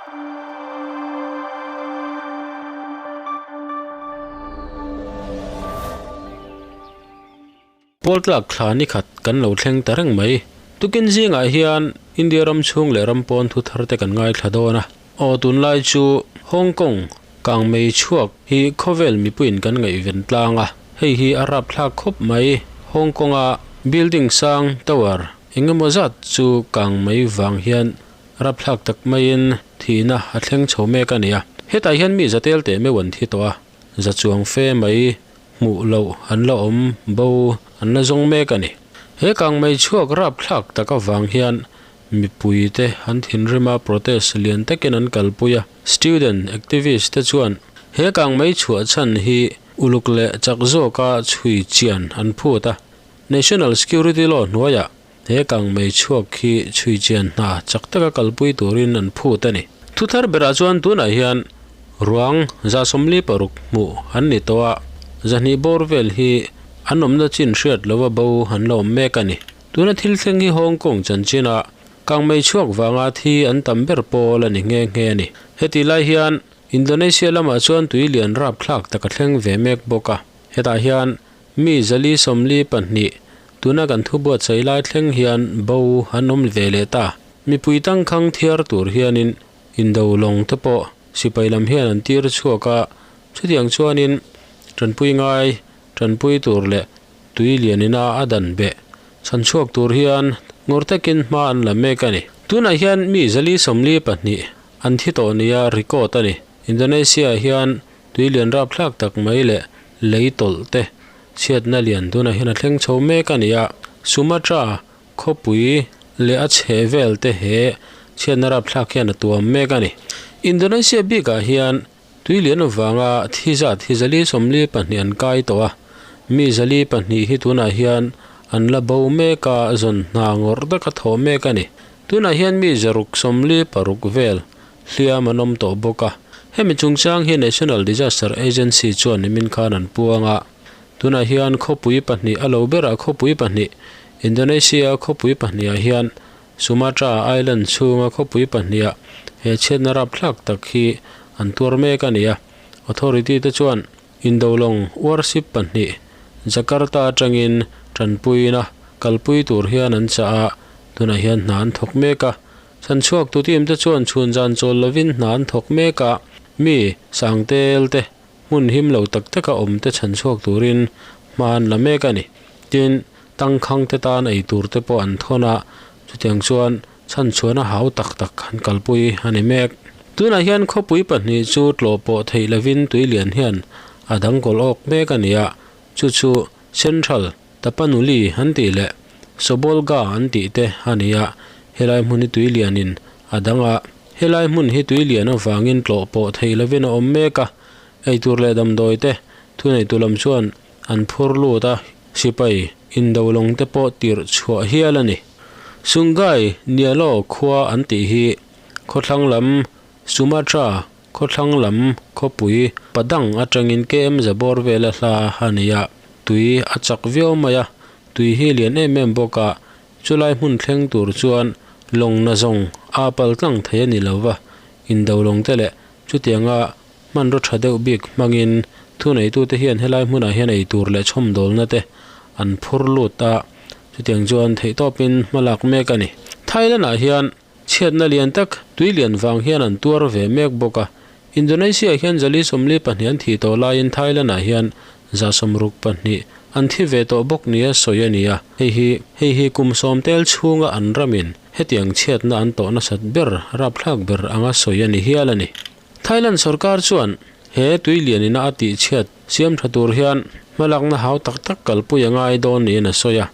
Pawl tlak thla ni khat kan lo thleng ta reng mai. Tukin zingah hian India ram chhung leh ram pawn thu thar te kan ngaithla dawn a. Aw tunlai chu Hong Kong kang mei chhuak hi khawvel mipuiin kan ngaihven tlang a, hei hi a rapthlak khawp mai. Hong Kong a building sang tower engemaw zat chu kang mei vang hian rapthlak tak maiin thihna a thleng chho mek a ni a. Hetah hian mi zatel teh meuh an thi tawh a, za chuang fe mai hmuh loh an la awm bo an la zawng mek a ni. He kangmei chhuak rapthlak tak avang hian mipui te an thinrim a, protest lian takin an kalpui a. Student activist te chuan he kangmei chhuah chhan hi uluk leh chak zawka chhui chian an phut a. National Security Law hnuaiah he kangmei chhuak hi chhui chian hna chak taka kalpui turin an phut a ni. Thuthar berah chuan tunah hian ruang 76 hmuh an ni tawh a, 200 bawr vel hi an awmna chin hriat lova bo an la awm mek a ni. Tuna thil thleng hi Hong Kong chanchina kangmei chhuak vanga thi an tam ber pawl a ni nghe nghe a ni. Heti lai hian Indonesia lamah chuan tui lian rapthlak tak a thleng ve mek bawk a, hetah hian Mi 422, tuna kan thu buatsaih lai thleng hian bo an awm ve leh ta. Mipui tangkhang thiar tur hianin indo lawng te pawh sipai lam hian an tir chhuak a, chutiang chuanin tanpui ngai, tanpui tur leh tui lianina a dan beh chhan chhuak tur hian ngawr takin hma an la mek a ni. Tunah hian mi 422 an thi tawh nia record a ni. Indonesia hian tui lian rapthlak tak mai leh lei tawlh te chhiatna lian tunah hian a thleng chho mek a ni a. Sumatra khawpui leh a chheh vel te he chhiatna rapthlak hian a tuam mek a ni. Indonesia bikah hian tui lian avanga thi zat hi 422 an kai tawh a, mi 402 hi tunah hian an la bo mek a, zawn hna ngawrh taka thawh mek a ni. Tunah hian mi 646 vel hliam an awm tawh bawk a. Hemi chungchang hi National Disaster Agency chuan nimin khan an puang a. Tunah hian khawpui pahnih a lo berah khawpui pahnih, Indonesia khawpui pahnihah hian Sumatra Island chhunga khawpui pahniha he chhiatna rapthlak tak hi an tuar mek a ni a. Authority te chuan Indolong warship pahnih Jakarta atangin tanpuina kalpui tur hian an chah a, tunah hian hna an thawk mek a. Chhan chhuak tu team te chuan chhun zan chawl lovin hna an thawk mek a, mi sangtel te hmun him lo tak taka awm te chhan chhuak turin hma an la mek a ni. Tin, tangkhang te tan ei tur te pawh an thawn a, chutiang chuan chhan chhuahna hau tak tak an kalpui a ni mek. Tunah hian khawpui pahnih chu tlawh pawh theih lovin tui lian hian a dang kawl awk mek a ni a, chu chu Central Tapanuli an tih leh Sobolga an tih te a ni a, helai hmun hi tui lianin a dang a. Helai hmun hi tui lian avangin tlawh pawh theih lovin a awm mek a, eitur leh damdawi te thuneitu lam chuan an phur lut a, sipai indolawng te pawh tirh chhuah hial a ni. Sungai Nialo khua an tih hi khawthlang lam Sumatra khawthlang lam khawpui Padang atangin km zabawr vela hla a ni a, tui a chak viau mai a, tui hi lian em em bawk a, chulai hmun thleng tur chuan lawng na zawng a pal tlang thei a ni lo va, indolawng te leh chutianga hmanraw tha deuh bik hmangin thuneitute hian helai hmunah hian ei tur leh chhawmdawlna te an phur lut a, chutiang chuan theihtawpin hmalak mek a ni. Thailand-ah hian chhiatna lian tak tui lian vang hian an tuar ve mek bawk a, Indonesia hian 422 an thi tawh laiin Thailand-ah hian 62 an thi ve tawh bawk nia sawi a ni a, hei hi hei hi kum sawm tel chhunga an ramin hetiang chhiatna an tawh nasat ber rapthlak ber anga sawi a ni hial a ni. Thailand sarkar chuan he tui lianina a tih chhiat siam tha tur hian hmalakna hau tak tak kalpui a ngai dawn niin a sawi a,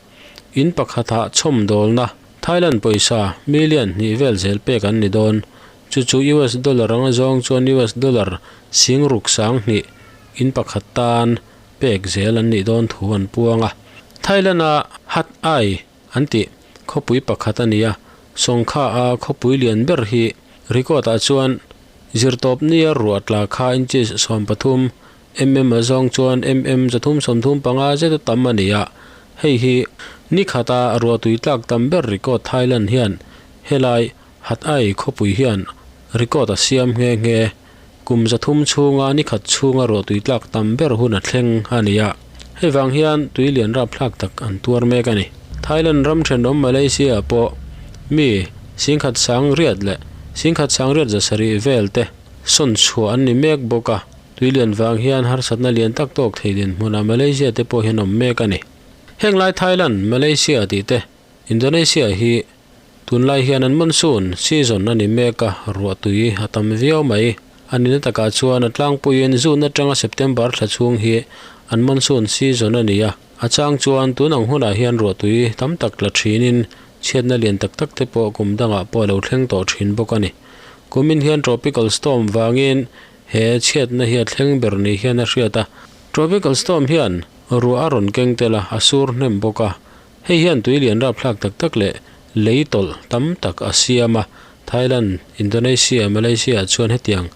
in pakhatah chhawmdawlna Thailand pawisa million hnih vel zel pek an ni dawn. Chu chu US dollar anga zawng chuan US dollar 6,200 in pakhat tan pek zel an nih dawn thu an puang a. Thailand-a Hat Ai an tih khawpui pakhat a ni a, Songkha a khawpui lian ber hi record-ah chuan zirtawp nia ruah tla kha inches 13 mm a zawng chuan mm 335 zeta tam a ni a, hei hi ni khata ruah tui tlak tam ber record Thailand hian helai Hat Ai khawpui hian record a siam nghe nghe. Kum 300 chhunga ni khat chhunga ruahtui tlak tam ber hun a thleng a ni a. Hei vang hian tui lian rap thlak tak an tuar mek a ni. Thailand ram thenawm Malaysia pawh mi singkhat sang riat leh singkhat sang riat zasarih vel te sawn chhuah an ni mek bawk a. Tui lian vang hian harsatna lian tak tawk thei din hmunah Malaysia te pawh hian awm mek a ni. Heng lai Thailand, Malaysia tih te Indonesia hi tunlai hian an monsoon season a ni mek a, ruahtui a tam viau mai. A nihna takah chuan a tlangpuiin June atanga September thla chhung hi an monsoon season a ni a. A chang chuan tun ang hunah hian ruahtui tam tak tla thinin chhiatna lian tak tak te pawh kum dangah pawh a lo thleng tawh thin bawk a ni. Kumin hian tropical storm vangin he chhiatna hi a thleng ber ni hian a hriat a. Tropical storm hian ruah a rawn keng tel a, a sur hnem bawk a. Hei hian tui lian rapthlak tak tak leh lei tawlh tam tak a siam a. Thailand, Indonesia, Malaysia ah chuan hetiang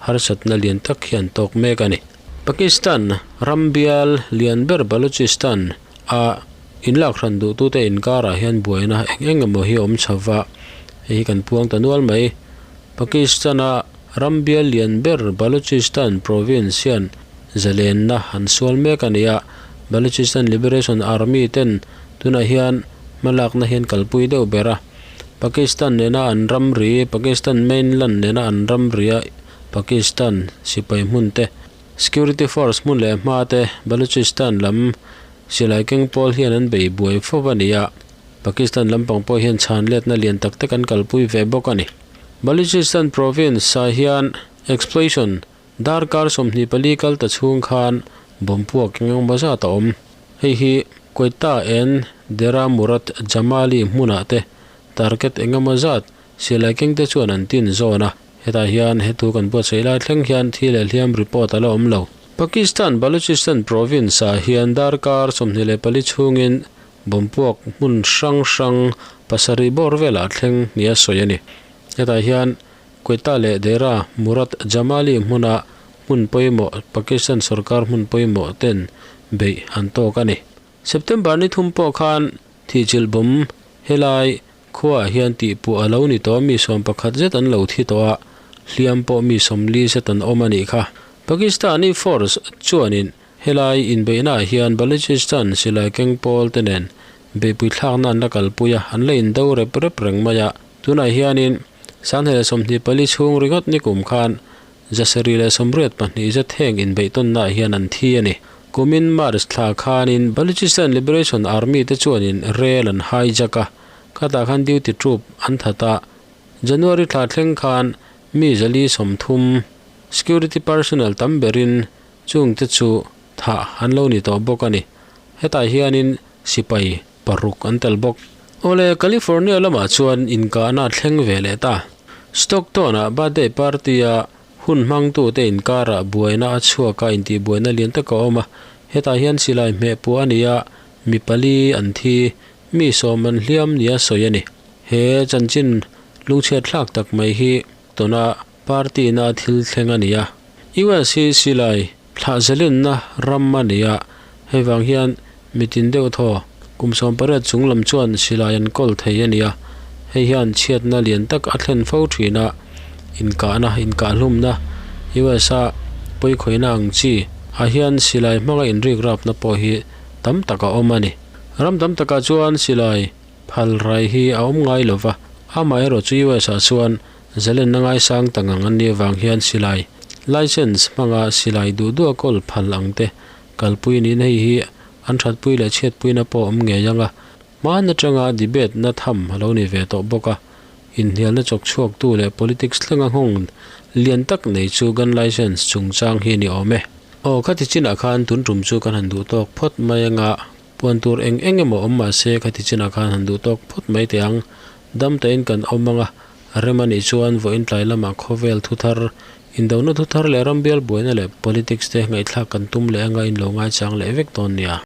harsatna lian tak hian tawk mek a ni. Pakistan ram bial lian ber Balochistan a inlak hran duhtute inkarah hian buaina eng eng emaw hi a awm chho va, hei hi kan puang ta nual mai. Pakistan a ram bial lian ber Balochistan province hian zalenna an sual mek a ni a, Balochistan Liberation Army ten tunah hian hmalakna hian kalpui deuh ber a. Pakistan nena an ramri, Pakistan mainland nena an ramria Pakistan sipai hmun te, security force hmun leh hma te Balochistan lam silai keng pawl hian an bei buai fo a ni a. Pakistan lampang pawh hian chhan letna lian tak tak an kalpui ve bawk a ni. Balochistan province ah hian explosion Darkar 24 kal ta chhung khan bomb puak eng emaw zat a awm. Hei hi Quetta and Dera Murad Jamali hmunah te target eng emaw zat silai keng te chuan an tin zawn a. Hetah hian he thu kan buatsaih lai thleng hian thi leh hliam report a la awm lo. Pakistan Balochistan province ah hian darkar 24 chhungin bomb puak hmun hrang hrang pasarih bawr velah thleng nia sawi a ni. Hetah hian Quetta leh Dera Murad Jamali hmuna hmun pawimawh Pakistan sorkar hmun pawimawh ten beih an tawk a ni. September ni thum pawh khan thihchilh bomb helai khuaah hian tihpuah a lo ni tawh a, mi 11 zet an lo thi tawh a, hliam pawh mi 40 zet an awm a nih kha. Pakistani force chuanin helai inbeihnaah hian Balochistan silai keng pawl te nen beihpui thlakna an la kalpui a, an la indo rep rep reng mai a. Tunah hianin 2024 chhung ringawt ni kum khan 782 zet heng inbeihtawnnaah hian an thi a ni. Kumin March thla khanin Balochistan Liberation Army te chuanin rel an hijack a, khatah khan duty troop an that a. January thla thleng khan mi 430 security personnel tam berin chungte chu thah an lo ni tawh bawk a ni. Hetah hianin sipai paruk an tel bawk. Awle, California lamah chuan inkahna a thleng ve leh ta. Stockton-ah birthday party-a hun hmangtute inkarah buaina a chhuak a, intihbuaina lian tak a awm a. Hetah hian silai hmeh puah a ni a, mi pali an thi, mi 10 an hliam nia sawi a ni. He chanchin lungchhiat thlak tak mai hi tuna party-na thil thleng a ni a. US hi silai thlah zalenna ram a ni a, hei vang hian mitin deuh thaw kum 18 chung lam chuan silai an kawl thei a ni a. Hei hian chhiatna lian tak a thlen fo thin a, inkahna, inkahlumna, US a pawikhawihna ang chi ah hian silai hmanga inrik rapna pawh hi tam tak a awm a ni. Ram tam takah chuan silai phal rai hi a awm ngai lova, amaherawh chu US ah chuan zalenna ngaisang ta ngang an nih avang hian silai license hmanga silai duh duh a kawl phal ang te kalpui niin hei hi an thatpui leh chhiatpuina pawh awm ngei ang a. Hmaan atanga debate na tham a lo ni ve tawh bawk a, inhnialna chawk chhuaktu leh politics thlenga nghawng lian tak nei chu gun license chungchang hi a ni awm e. Aw, khati chinah khan tun tum chu kan han duh tawk phawt mai anga, puan tur eng eng emaw awm mah se khati chinah khan han duh tawk phawt mai teh ang. Dam tahin kan awm anga, rem a nih chuan vawiin tlai lamah khawvel thu thar, indona thu thar leh rambial buaina leh politics te ngaihthlak kan tum leh anga in lo ngaichang leh vek dawn nia.